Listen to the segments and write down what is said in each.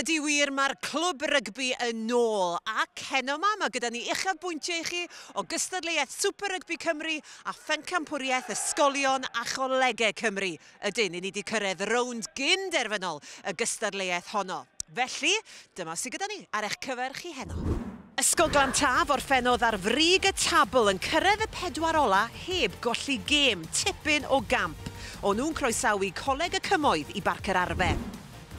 Ydy wir, mae'r clwb rygbi yn ôl, ac heno 'ma mae gyda ni uchafbwyntiau i chi o gystadleuaeth Super Rygbi Cymru a phencampwriaeth ysgolion a cholegau Cymru. Ydyn, 'y ni 'di cyrraedd rownd gyn-derfynol y gystadleuaeth honno. Felly, dyma sydd gyda ni ar eich cyfer chi heno. Ysgol Glan Taf orffennodd ar frig y tabl yn cyrraedd y pedwar ola heb golli gêm, tipyn o gamp. O'n nhw'n croesawu Coleg y Cymoedd i Barc yr Arfe.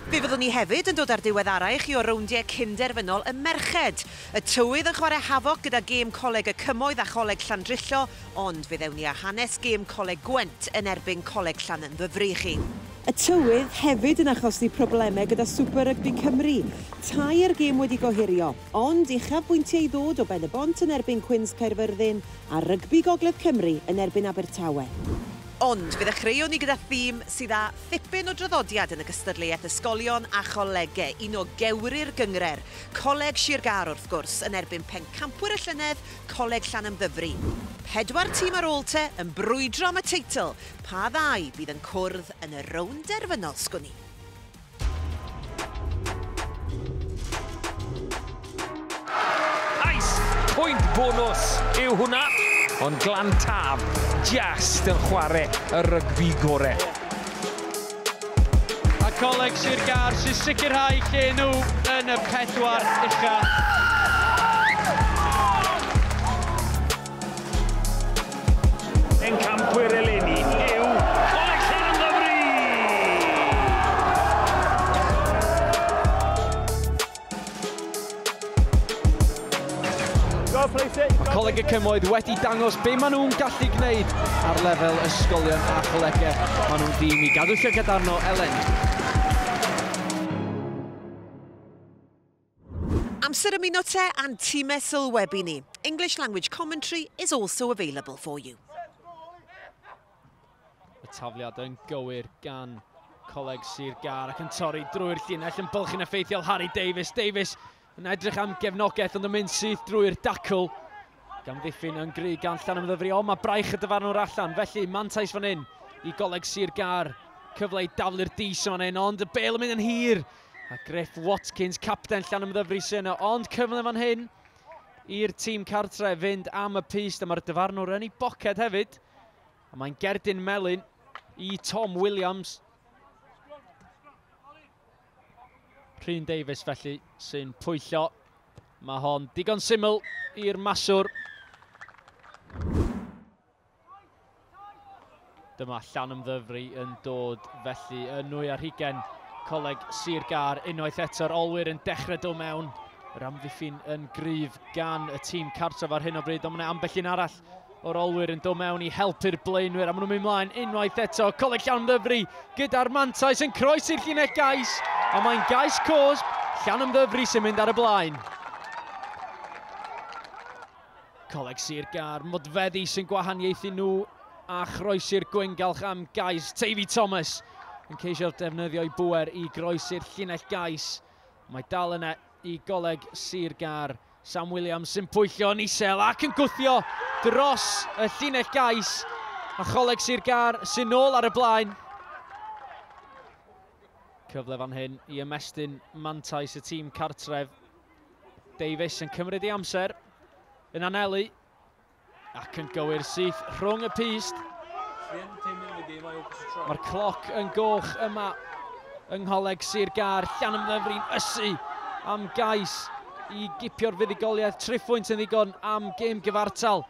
Fe fyddwn ni hefyd yn dod â'r diweddara i chi o rowndiau cyn-derfynol y merched. Y tywydd yn chwarae hafoc gyda gêm Coleg y Cymoedd a Choleg Llandrillo, ond fe ddewn ni â hanes gêm Coleg Gwent yn erbyn Coleg Llanymddyfri i chi. Y tywydd hefyd yn achosi problemau gyda Super Rygbi Cymru. Tair gêm wedi gohirio, ond uchafbwyntiau i ddod o Ben-y-bont yn erbyn Cwins Caerfyrddin a Rygbi Gogledd Cymru yn erbyn Abertawe. Ond fe ddechreuon ni gyda thîm sydd â thipyn o draddodiad yn y gystadleuaeth ysgolion a cholegau, un o gewri'r gynghrair, Coleg Sir Gâr wrth gwrs, yn erbyn pencampwyr y llynedd, Coleg Llanymddyfri. Pedwar tîm ar ôl te yn brwydro am y teitl, pa ddau fydd yn cwrdd yn y rownd derfynol sgwn i? Ais! Pwynt bonws yw hwnna, ond Glan Taf just yn chwarae y rygbi gore. A Coleg Sir Gâr sy'n sicrhau lle nhw yn y pedwar ucha. Pencampwyr eleni yw Coleg Llanymddyfri! Mae Coleg y Cymoedd wedi dangos be maen nhw'n gallu gwneud ar lefel ysgolion a cholegau. Maen nhw'n dîm i gadw llygad arno eleni. Amser ymuno te a'n timau sylwebu ni. English language commentary is also available for you. Y tafliad yn gywir gan Coleg Sir Gâr ac yn torri drwy'r llinell yn bylchu'n effeithiol Harry Davies. Davies yn edrych am gefnogaeth ond yn mynd syth drwy'r dacl. Gan ddiffyn yn gry gan Llanymddyfri, ond mae braich y dyfarnwr allan. Felly mantais fan hyn i Goleg Sir Gâr. Cyfle i daflu'r dis fan hyn, ond y bêl yn mynd yn hir. A Griff Watkins, capten Llanymddyfri sy'n yno, ond cyfle fan hyn i'r tîm cartre fynd am y pyst, a mae'r dyfarnwr yn ei boced hefyd. A mae'n gerdyn melyn i Tom Williams. Rhun Davies felly sy'n pwyllo. Mae hon digon syml i'r maswr. Dyma Llanymddyfri yn dod felly yn 22 Coleg Sir Gâr. Unwaith eto'r olwyr yn dechrau dod mewn. Yr amddiffyn yn gryf gan y tîm cartref ar hyn o bryd, ond mae yna ambell un arall o'r olwyr yn dod mewn i helpu'r blaenwyr, a maen nhw'n mynd mlaen unwaith eto. Coleg Llanymddyfri gyda'r mantais yn croesi'r llinell gais, a mae'n gais cosb. Llanymddyfri sy'n mynd ar y blaen. Coleg Sir Gâr, modfeddi sy'n gwahaniaethu nhw a chroesi'r gwyngalch am gais. Teifi Thomas yn ceisio defnyddio'i bŵer i groesi'r llinell gais. Mae dal yna i Goleg Sir Gâr. Sam Williams sy'n pwyllio yn isel ac yn gwthio dros y llinell gais. A Choleg Sir Gâr sy'n nôl ar y blaen. Cyfle fan hyn i ymestyn mantais y tîm cartref. Davies yn cymryd ei amser, yn anelu ac yn gywir syth rhwng y pyst. Mae'r cloc yn goch yma yng Ngholeg Sir Gâr. Llanymddyfri'n ysu am gais i gipio'r fuddugoliaeth. Triphwynt yn ddigon am gêm gyfartal.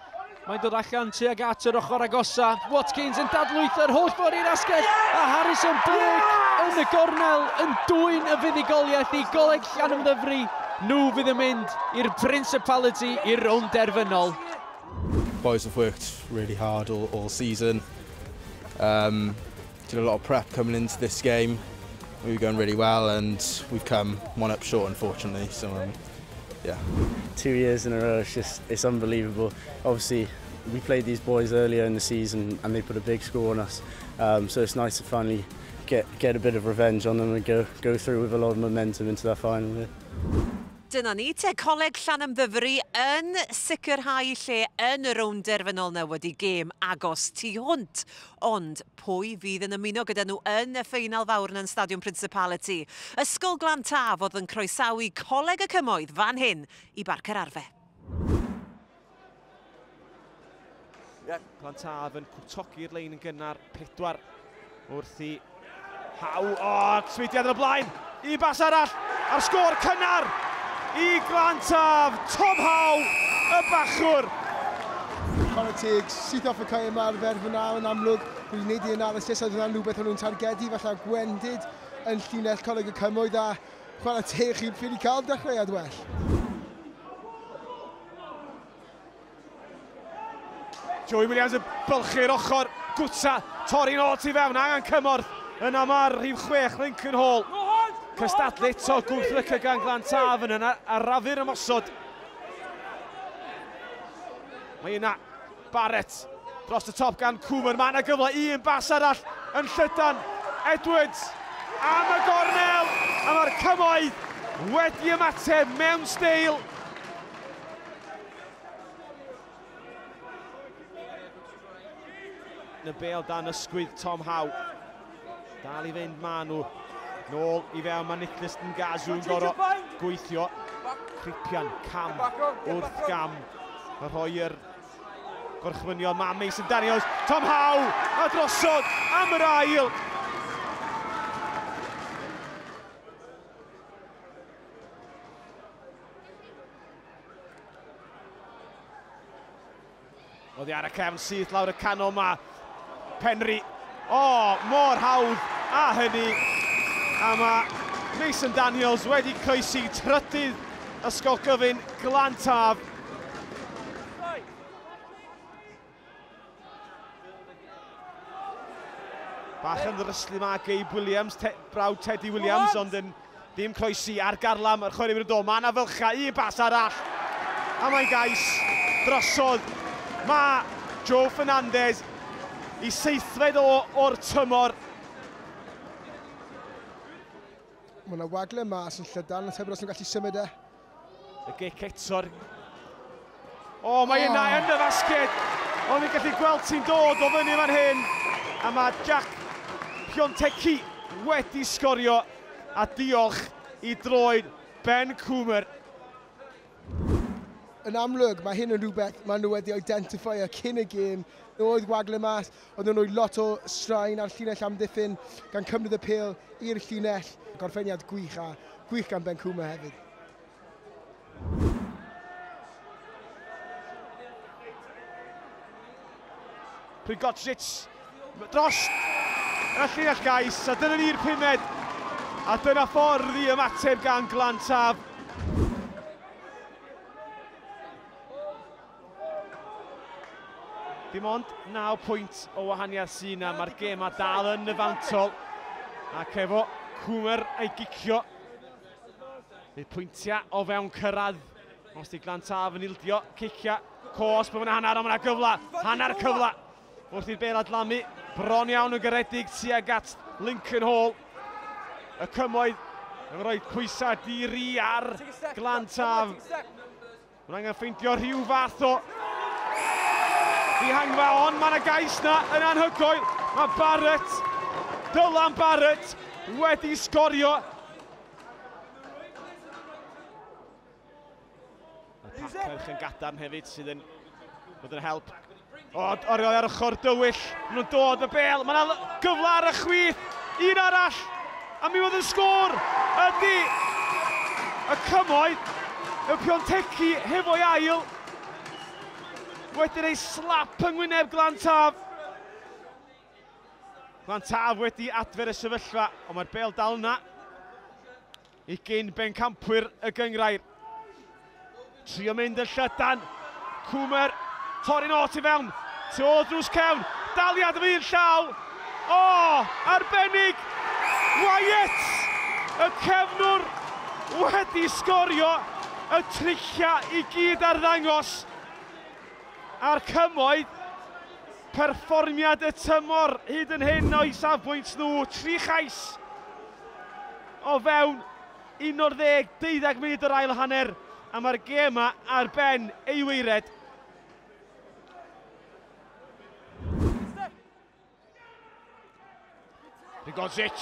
Mae'n dod allan tuag at yr ochr agosa. Watkins yn dadlwytho'r holl ffordd i'r asgell, a Harrison Burke yn y gornel yn dwyn y fuddugoliaeth i Goleg Llanymddyfri. Nhw fydd yn mynd i'r Principality i'r rownd derfynol. Boys have worked really hard all season. Did a lot of prep coming into this game. We were going really well and we've come one up short, unfortunately. 2 years in a row, it's unbelievable. Obviously, we played these boys earlier in the season and they put a big score on us. So it's nice to finally get a bit of revenge on them and go through with a lot of momentum into that final. Yeah. Dyna ni te, Coleg Llanymddyfri yn sicrhau lle yn y rownd derfynol na wedi gêm agos tu hwnt. Ond pwy fydd yn ymuno gyda nhw yn y ffeinal fawr yn Stadiwm Principality? Ysgol Glan Taf oedd yn croesawu Coleg y Cymoedd fan hyn i Barc yr Arfe. Glan Taf yn cwtogi'r lein yn gynnar, 4 wrth i Haw. O, swydiad yn y blaen, i bas arall, a'r sgôr cynnar i Glan Taf, Tom Howe, y bachwr. Chwarae teg, syth off y cae ymarfer fyna yn amlwg, wedi gwneud i analysis a dyna'n rhywbeth o'n nhw'n targedu, falle gwendid yn llinell Coleg y Cymoedd a chwarae teg chi'n ffili cael dechreuad well. Joey Williams yn bylchu'r ochr, gwta, torri'n ôl tu fewn, angen cymorth. Yna mae'r rhif 6, Lincoln Hall. Cystadlu eto gwrthryca gan Glan Taf yn yna, arafu'r ymosod. Mae yna Barrett dros y top gan Coomer. Mae yna gyfle, un bas arall yn llydan. Edwards am y gornel, a mae'r Cymoedd wedi ymateb mewn steil. Y bêl dan ysgwydd Tom Howe. Dal i fynd ma nhw. Nôl i fewn, mae Nicholas Ngazu yn gorfod gweithio. Cripian, cam wrth gam. Mae rhoi'r gorchmynion, mae Mason Daniels. Tom Howe, a drosodd am yr ail. Oddi ar y cefn syth lawr y canol ma. Penri, o, mor hawdd a hynny. A mae Mason Daniels wedi croesi trydydd Ysgol Gyfun Glan Taf. Bach yn ddryslu ma Gabe Williams, brawd Teddy Williams, ond yn ddim croesi ar garlam yr chwaraewyr yn dod. Mae yna fylcha, un bas arall. A mae'n gais drosodd. Mae Joe Fernandez i seithfed o'r tymor. Mae yna wagle mas yn llydan, yn tebyg os nhw'n gallu symud e. Y gic eto'r... O, mae yna yn y fasged! O'n i'n gallu gweld ti'n dod o fyny fan hyn. A mae Jack Piontecki wedi sgorio, a diolch i droed Ben Coomer. Yn amlwg, mae hyn yn rhywbeth maen nhw wedi identifio cyn y gêm. Oedd wagle mas, oedd nhw'n rhoi lot o straen ar llinell amddiffyn gan cymryd y pêl i'r llinell. Gorffeniad gwych a gwych gan Ben Coomer hefyd. Prigocic dros y llinell gais, a dyna ni'r pumed. A dyna ffordd i ymateb gan Glan Taf. Dim ond 9 pwynt o wahaniaeth sy'n yna. Mae'r gêm a dal yn y fantol. Ac efo Coomer a'i gicio. Bydd pwyntiau o fewn cyrraedd. Os di Glan Taf yn ildio, cicia, cosb, mae yna hanner, ond mae yna gyfle. Hanner cyfle. Wrth i'r bêl adlamu, bron iawn yn garedig tuag at Lincoln Hall. Y Cymoedd yn rhoi pwysau di-ri ar Glan Taf. Mae'n angen ffeindio rhyw fath o dihangfa, ond mae yna gais na yn anhygoel. Mae Barrett, Dylan Barrett, wedi sgorio. Mae Pacerch yn gadarn hefyd sydd yn bod yn help. O, oriol ar ochr dywyll, maen nhw'n dod y bêl, mae yna gyfle ar y chwith, un arall, a mi oedd yn sgôr ydy y Cymoedd, y Piontecki hefo'i ail, wedi rhoi slap yng ngwyneb Glan Taf. Glan Taf wedi adfer y sefyllfa, ond mae'r bêl dal yna i gyn bencampwyr y gynghrair. Trio mynd yn llydan, Coomer, torri'n ôl tu fewn, tu ôl drws cewn, daliad y un llaw, o, arbennig, Wyatt, y cefnwr wedi sgorio, y tricia i gyd ar ddangos. A'r Cymoedd, perfformiad y tymor hyd yn hyn o'i safbwynt nhw, 3 chais o fewn 11, 12 munud yr ail hanner, a mae'r gêm yma ar ben ei weired. Rigodzic,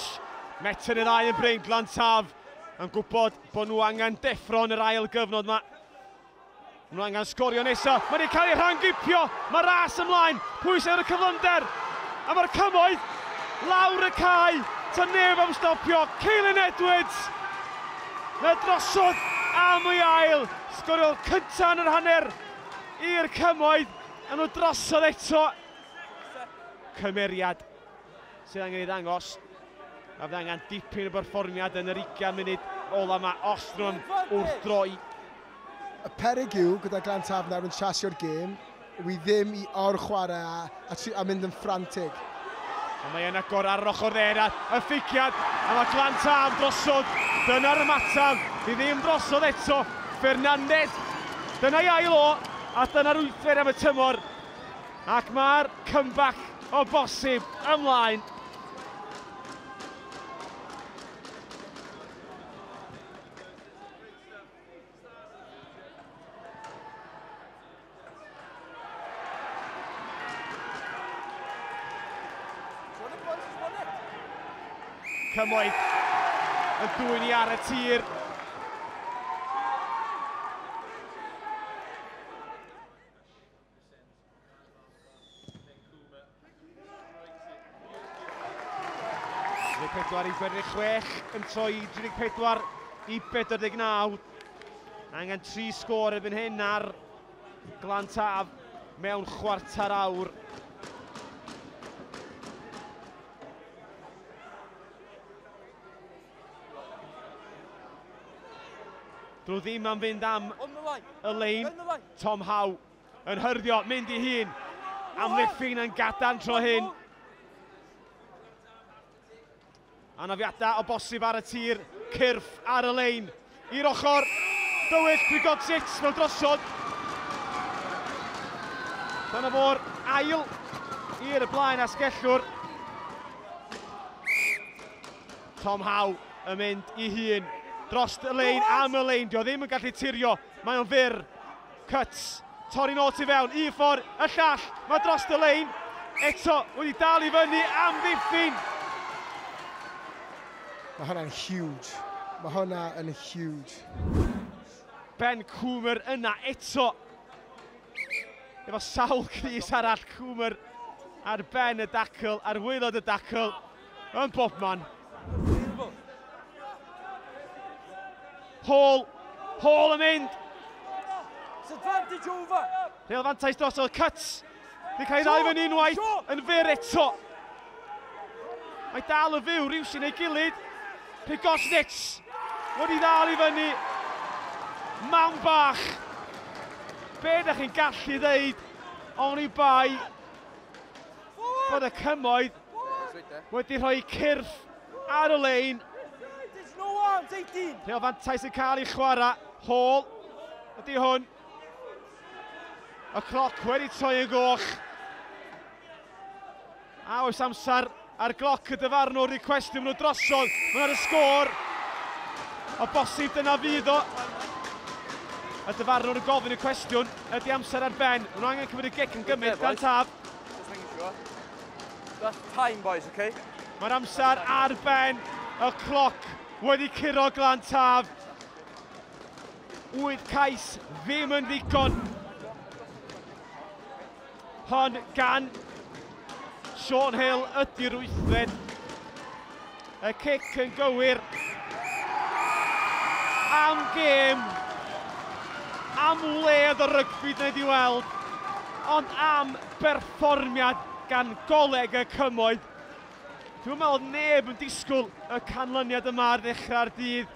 metr neu ddau yn brin, Glantaf yn gwybod bod nhw angen deffro yn yr ail gyfnod yma. Nhw angen sgorio nesaf. Mae wedi cael ei rhangipio. Mae ras ymlaen. Pwy sydd ar y cyflymder? A mae'r Cymoedd lawr y cae. Ta neb am stopio. Caelan Edwards. Mae drosodd am ei ail. Sgorio'r cyntaf yn yr hanner i'r Cymoedd. A nhw drosodd eto. Cymeriad sydd angen ei ddangos. A fydd angen dipyn o berfformiad yn yr 20 munud ola yma os nhw'n wrthdroi. Y peryg yw, gyda Glantaf nawr yn chasio'r gêm, wi ddim i or-chwarae a mynd yn frantig. A mae yn agor ar yr ochr dde, y fficiad, a mae Glantaf drosodd. Dyna'r ymateb, fi ddim drosodd eto. Fernandez, dyna'i ail o, a dyna'r wythfed am y tymor. Ac mae'r comeback o bosib ymlaen. Cymoedd yn dwyn i ar y tir. 34 i 46 yn troi 34 i 49. Angen 3 sgôr erbyn hyn ar Glantaf mewn chwarter awr. Drwy ddim am fynd am y lein. Tom Howe yn hyrddio, mynd i hun. Amddiffyn yn gadarn tro hyn. Anafiadau o bosib ar y tir, cyrff ar y lein. I'r ochr, dywyll Prigodzic mewn drosodd. Dyna fo'r ail i'r blaen asgellwr. Tom Howe yn mynd i hun. Dros y lein, am y lein, dio ddim yn gallu tirio, mae o'n fyr. Cuts, torri nôl tu fewn, un ffordd, y llall, mae dros y lein. Eto, wedi dal i fyny am ddiffyn. Mae hwnna'n huge. Mae hwnna yn huge. Ben Coomer yna eto. Efo sawl crys arall, Coomer ar ben y dacl, ar waelod y dacl, yn bobman. Hall, Hall yn mynd. It's advantage over. Real fantais drosodd, Cuts. Di cael ei ddau fyny unwaith, yn fyr eto. Mae dal y fyw, rhywsyn ei gilydd. Pigosnitz wedi ddal i fyny. Mawn bach. Be ydych chi'n gallu ddeud, oni bai bod y Cymoedd wedi rhoi cyrff ar y lein. Rheol fantais yn cael ei chwarae. Hall ydy hwn. Y cloc wedi troi yn goch. A oes amser ar gloc y dyfarnwr i cwestiwn nhw drosodd. Mae'n ar y sgôr. O bosib dyna fydd o. Y dyfarnwr yn gofyn y cwestiwn. Ydy amser ar ben. Maen nhw angen cymryd y gic yn gymryd. Glantaf. That's time, boys, okay? Mae'r amser ar ben. Y cloc wedi curo Glantaf. 8 cais ddim yn ddigon. Hon gan Sean Hill ydy'r wythfed. Y cic yn gywir. Am gêm. Am wledd o rygbi dyn ni wedi weld. Ond am berfformiad gan Goleg y Cymoedd. Dwi'n meddwl neb yn disgwyl y canlyniad yma ar ddechrau'r dydd.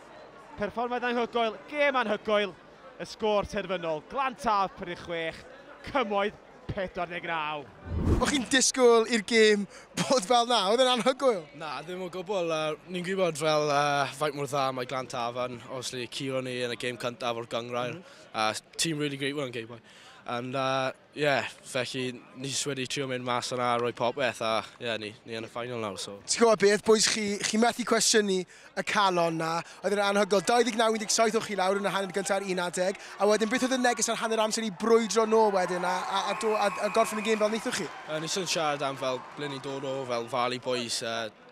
Perfformiad anhygoel, gêm anhygoel, y sgôr terfynol. Glantaf 46, Cymoedd 49. O'ch chi'n disgwyl i'r gêm bod fel na? Oedd e'n anhygoel? Na, ddim o gwbl. Ni'n gwybod fel faint mor dda mae Glantaf yn, obviously, curo ni yn y gêm cyntaf o'r gynghrair. Team really great one, game boy. And yeah, felly ni jyst wedi trio mynd mas yna a rhoi popeth a yeah, ni yn y final nawr. So. Ti'n gwybod beth, boys, chi methu cwestiynu y calon na. Oedd yn anhygoel, 29-17 o'ch chi lawr yn y hanner gyntaf ar un adeg, a wedyn beth oedd y neges ar hanner amser i brwydro nôl wedyn a gorffen y gêm fel wnaethoch chi? Ni sy'n siarad am fel ble ni'n dod o, fel Valley Boys,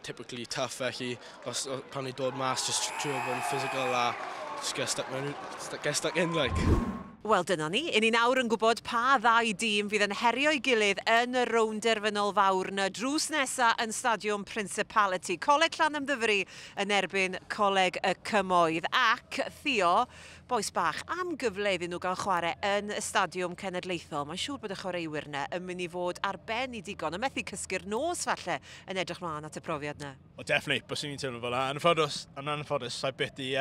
typically tough felly os pan ni'n dod mas, just trio bod yn physical a just get stuck in, like. Wel, dyna ni. I ni nawr yn gwybod pa ddau dîm fydd yn herio'i gilydd yn y rownd derfynol fawr na drws nesa yn Stadiwm Principality. Coleg Llanymddyfri yn erbyn Coleg y Cymoedd. Ac, Theo, bois bach, am gyfle iddyn nhw gael chwarae yn y Stadiwm Cenedlaethol. Mae'n siŵr bod y chwaraewyr yna yn mynd i fod ar ben i digon, yn methu cysgu'r nos falle yn edrych mlaen at y profiad yna. O, definitely, bys ni'n teimlo fel yna. Yn anffodus, sa'i byth i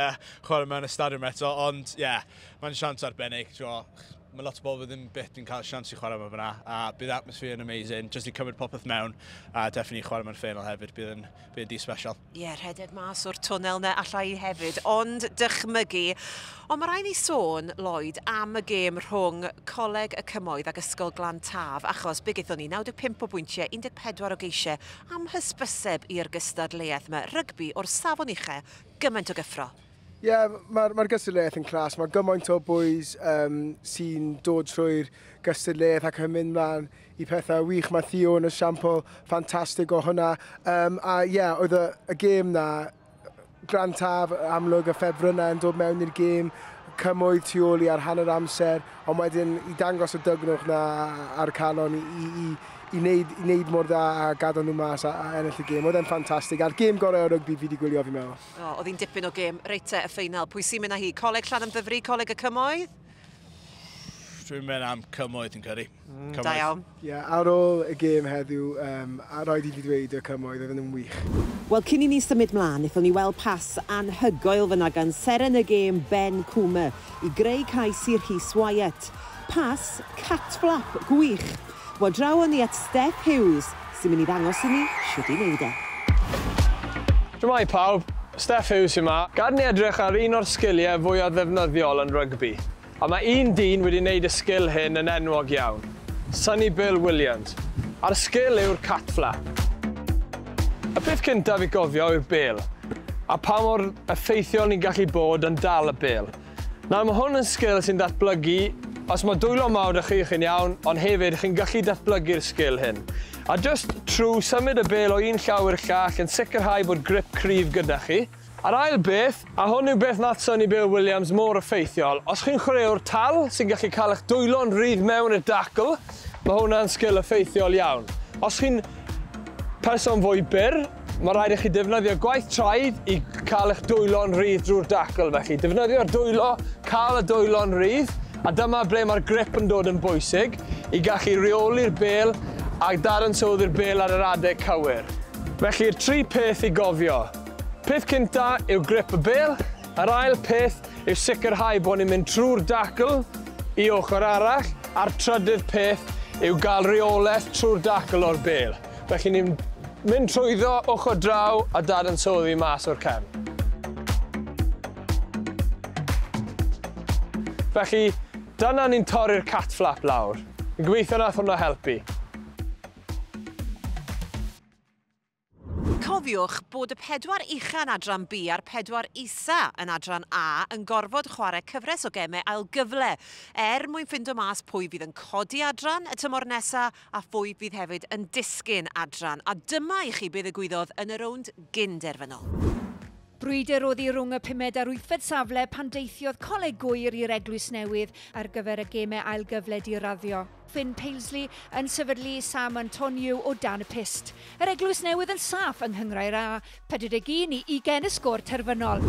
chwarae mewn y stadiwm eto, ond ie, yeah, mae'n siawns arbennig. Mae lot o bobl ddim byth yn cael siawns i chwarae mewn fyna, a bydd atmosphere yn amazing, just i cymryd popeth mewn, a definitely chwarae mewn ffeinal hefyd, bydd yn di special. Ie, yeah, rhedeg mas o'r twnnel na allai i hefyd, ond dychmygu. Ond mae rhaid ni sôn, Lloyd, am y gêm rhwng Coleg y Cymoedd ac Ysgol Glan Taf, achos be gaethon ni 95 o bwyntiau, 14 o geisiau, am hysbyseb i'r gystadleuaeth yma. Rygbi o'r safon ucha, gymaint o gyffro. Ie, yeah, mae'r gystadleuaeth yn class. Mae gymaint o boys sy'n dod trwy'r gystadleuaeth ac yn mynd mlaen i pethau wych. Mae Theo yn esiampl ffantastig o hwnna. A ie, yeah, oedd y gêm na, Glan Taf, amlwg y ffefrynnau yn dod mewn i'r gêm, Cymoedd tu ôl i ar hanner amser, ond wedyn i dangos y dygnwch na ar calon i wneud mor dda a gadael nhw mas a ennill y gêm. Oedd e'n ffantastig. A'r gêm gorau o rygbi fi wedi gwylio, fi'n meddwl. O, oedd hi'n dipyn o gêm. Reit te, y ffeinal. Pwy sy'n mynd â hi? Coleg Llanymddyfri, Coleg y Cymoedd? Dwi'n mynd am Cymoedd yn credu. Da iawn. Ie, yeah, ar ôl y gêm heddiw, a rhaid i fi ddweud y Cymoedd, oedden nhw'n wych. Wel, cyn i ni symud mlaen, wnaethon ni weld pas anhygoel fyna gan seren y gêm Ben Coomer i greu cais i Rhys Wyatt. Pas cat flap gwych. Wel, draw ni at Steph Hughes, sy'n mynd i ddangos i ni shwt i wneud e. Shwmae pawb, Steph Hughes yma. Gad ni edrych ar un o'r sgiliau fwyaf ddefnyddiol yn rygbi. A mae un dyn wedi wneud y sgil hyn yn enwog iawn. Sonny Bill Williams. A'r sgil yw'r cat flap. Y peth cyntaf i gofio yw'r bêl, a pa mor effeithiol ni'n gallu bod yn dal y bêl. Nawr mae hwn yn sgil sy'n datblygu, os mae dwylo mawr 'da chi, chi'n iawn, ond hefyd chi'n gallu datblygu'r sgil hyn. A just trwy symud y bêl o un llaw i'r llall yn sicrhau bod grip cryf gyda chi. A'r ail beth, a hwn yw beth nath Sonny Bill Williams mor effeithiol, os chi'n chwaraewr tal sy'n gallu cael eich dwylo'n rhydd mewn y dacl, mae hwnna'n sgil effeithiol iawn. Os chi'n person fwy byr, mae rhaid i chi defnyddio gwaith traed i cael eich dwylo'n rhydd drwy'r dacl. Felly, defnyddio'r dwylo, cael y dwylo'n rhydd, a dyma ble mae'r grip yn dod yn bwysig i gallu reoli'r bêl a dadansoddi'r bêl ar yr adeg cywir. Felly'r tri peth i gofio. Peth cynta yw grip y bêl, yr ail peth yw sicrhau bod ni'n mynd trwy'r dacl i ochr arall, a'r trydydd peth yw gael reolaeth trwy'r dacl o'r bêl. Felly ni'n mynd trwyddo ochr draw a dadansoddi mas o'r cefn. Felly, dyna ni'n torri'r cat flap lawr. Fi'n gobeithio nath hwnna helpu. Cofiwch bod y pedwar ucha yn adran B a'r pedwar isa yn adran A yn gorfod chwarae cyfres o gemau ail gyfle er mwyn ffindo mas pwy fydd yn codi adran y tymor nesa a phwy fydd hefyd yn disgyn adran. A dyma i chi beth ddigwyddodd yn y rownd gyn-derfynol. Brwydr oedd hi rhwng y pumed a'r wythfed safle pan deithiodd Coleg Gŵyr i'r Eglwys Newydd ar gyfer y gemau ailgyfle diraddio. Finn Paisley yn sefydlu Sam Antonio o dan y pyst. Yr Eglwys Newydd yn saff yng Nghynghrair A, 41-20 y sgôr terfynol.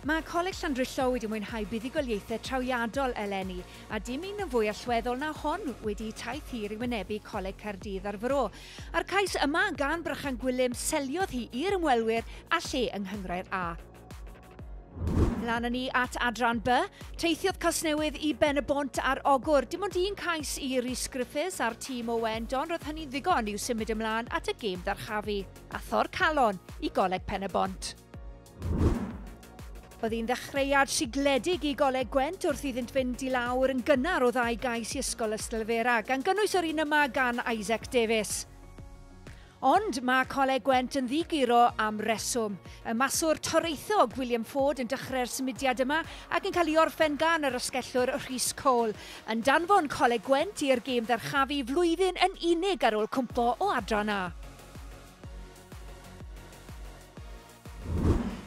Mae Coleg Llandrillo wedi mwynhau buddugoliaethau trawiadol eleni, a dim un yn fwy allweddol na hon wedi taith hir i wynebu Coleg Caerdydd a'r Fro. A'r cais yma gan Brychan Gwilym seliodd hi i'r ymwelwyr a lle yng Nghynghrair A. Lan â ni at adran B, teithiodd Casnewydd i Ben y Bont ar Ogwr. Dim ond un cais i Rhys Griffiths a'r tîm o Wen Don, roedd hynny'n ddigon i'w symud ymlaen at y gêm ddarchafu. A thor calon i Goleg Pen y Bont. Oedd hi'n ddechreuad sigledig i Goleg Gwent wrth iddynt fynd i lawr yn gynnar o ddau gais i Ysgol Ystalyfera, gan gynnwys yr un yma gan Isaac Davies. Ond mae Coleg Gwent yn ddiguro am reswm. Y maswr toreithog William Ford yn dechrau'r symudiad yma ac yn cael ei orffen gan yr asgellwr Rhys Cole. Yn danfon Coleg Gwent i'r gêm ddyrchafu flwyddyn yn unig ar ôl cwmpo o adran A.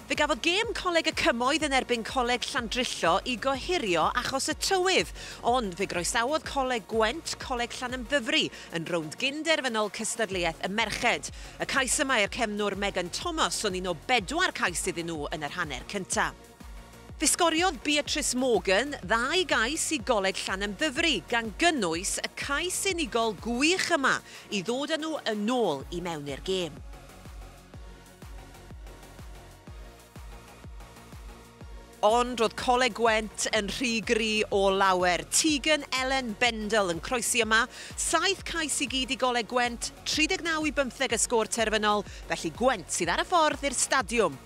Fe gafodd gêm Coleg y Cymoedd yn erbyn Coleg Llandrillo i gohirio achos y tywydd, ond fe groesawodd Coleg Gwent Coleg Llanymddyfri yn rownd gynderfynol cystadleuaeth y merched. Y cais yma i'r cefnwr Megan Thomas o'n un o 4 cais iddyn nhw yn yr hanner cyntaf. Fe sgoriodd Beatrice Morgan 2 gais i Goleg Llanymddyfri, gan gynnwys y cais unigol gwych yma i ddod â nhw yn ôl i mewn i'r gêm. Ond roedd Coleg Gwent yn rhy gry o lawer. Tegan Ellen Bendel yn croesi yma. 7 cais i gyd i Goleg Gwent, 39-15 y sgôr terfynol, felly Gwent sydd ar y ffordd i'r stadiwm.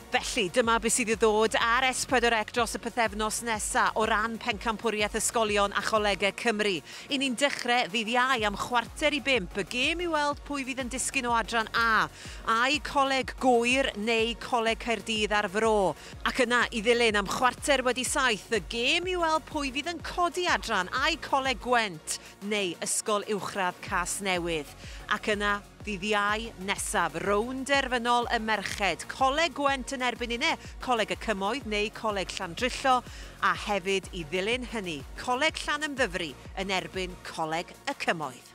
Felly, dyma beth sydd i ddod ar S4C dros y pythefnos nesaf o ran pencampwriaeth ysgolion a cholegau Cymru. I ni'n dechrau ddydd Iau am 4:45, y gêm i weld pwy fydd yn disgyn o adran A. Ai Coleg Gŵyr neu Coleg Caerdydd a'r Fro. Ac yna, i ddilyn am 7:15, y gêm i weld pwy fydd yn codi adran, ai Coleg Gwent neu Ysgol Uwchradd Casnewydd. Ac yna, ddydd Iau nesaf, rownd derfynol y merched, Coleg Gwent yn erbyn unne, Coleg y Cymoedd neu Coleg Llandrillo, a hefyd i ddilyn hynny, Coleg Llanymddyfri yn erbyn Coleg y Cymoedd.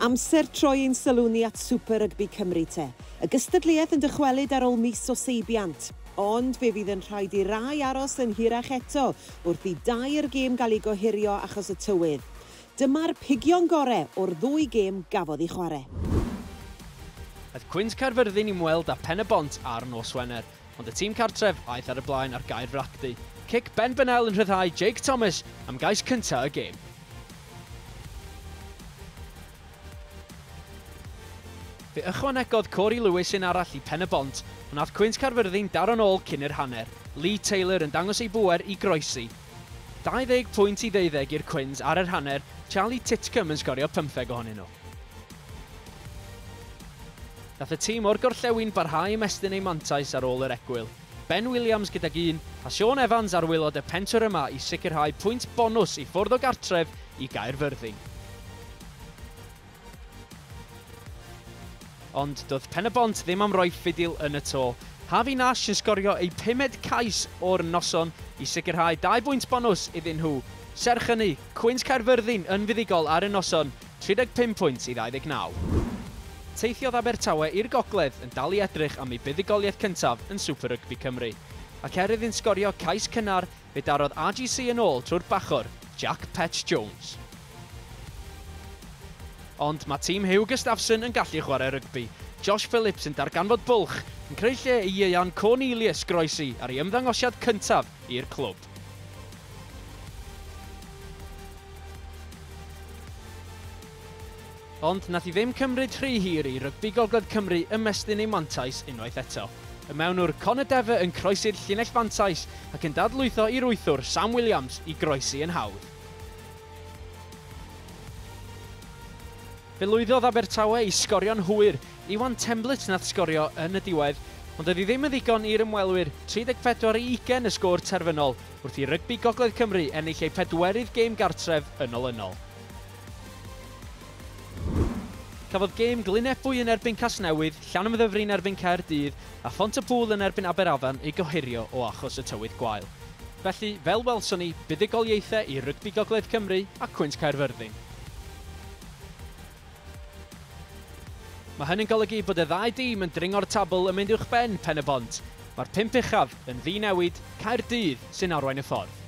Amser troi ein sylw ni at Super Rygbi Cymru te. Y gystadleuaeth yn dychwelyd ar ôl mis o seibiant. Ond fe fydd yn rhaid i rai aros yn hirach eto wrth i 2 gêm gael ei gohirio achos y tywydd. Dyma'r pigion gorau o'r ddwy gêm gafodd ei chwarae. Aeth Cwins Caerfyrddin i weld â Pen y Bont ar nos Wener, ond y tîm cartref aeth ar y blaen ar Gaer Fracdu. Cic Ben Bennell yn rhyddhau Jake Thomas am gais cyntaf y gêm. Fe ychwanegodd Corey Lewis un arall i Pen y Bont, ond aeth Cwins Caerfyrddin daro'n ôl cyn yr hanner. Lee Taylor yn dangos ei bŵer i groesi. 20 pwynt i 12 i'r Cwins ar yr hanner, Charlie Titcombe yn sgorio 15 ohonyn nhw. Nath y tîm o'r gorllewin barhau ymestyn ei mantais ar ôl yr egwyl. Ben Williams gydag un, a Sean Evans ar waelod y pentwr yma i sicrhau pwynt bonws i ffwrdd o gartref i Gaerfyrddin. Ond doedd Pen y Bont ddim am roi ffidil yn y to. Harvey Nash yn sgorio ei 5ed cais o'r noson i sicrhau 2 bwynt bonws iddyn nhw. Serch hynny, Cwins Caerfyrddin yn fuddugol ar y noson, 35 pwynt i 29. Teithiodd Abertawe i'r gogledd yn dal i edrych am ei buddugoliaeth cyntaf yn Super Rygbi Cymru. Ac er iddynt sgorio cais cynnar, fe darodd RGC yn ôl trwy'r bachwr, Jack Petch Jones. Ond mae tîm Hugh Gustafsson yn gallu chwarae rygbi. Josh Phillips yn darganfod bwlch, yn creu lle i Ieuan Cornelius groesi ar ei ymddangosiad cyntaf i'r clwb. Ond nath i ddim cymryd rhy hir i Rygbi Gogledd Cymru ymestyn ei mantais unwaith eto. Y mewnwr Conor Dever yn croesi'r llinell fantais ac yn dadlwytho i'r wythwr Sam Williams i groesi yn hawdd. Fe lwyddodd Abertawe i sgorio'n hwyr. Iwan Temblett nath sgorio yn y diwedd, ond oedd hi ddim yn ddigon i'r ymwelwyr, 34-20 y sgôr terfynol, wrth i Rygbi Gogledd Cymru ennill ei 4dd gêm gartref yn olynol. Cafodd gêm Glynebwy yn erbyn Casnewydd, Llanymddyfri yn erbyn Caerdydd a Phontypŵl yn erbyn Aberafan ei gohirio o achos y tywydd gwael. Felly, fel welson ni, buddugoliaethau i Rygbi Gogledd Cymru a Cwins Caerfyrddin. Mae hynny'n golygu bod y ddau dîm yn dringo'r tabl yn mynd uwch ben Pen y Bont. Mae'r 5 uchaf yn ddinewid, Caerdydd sy'n arwain y ffordd.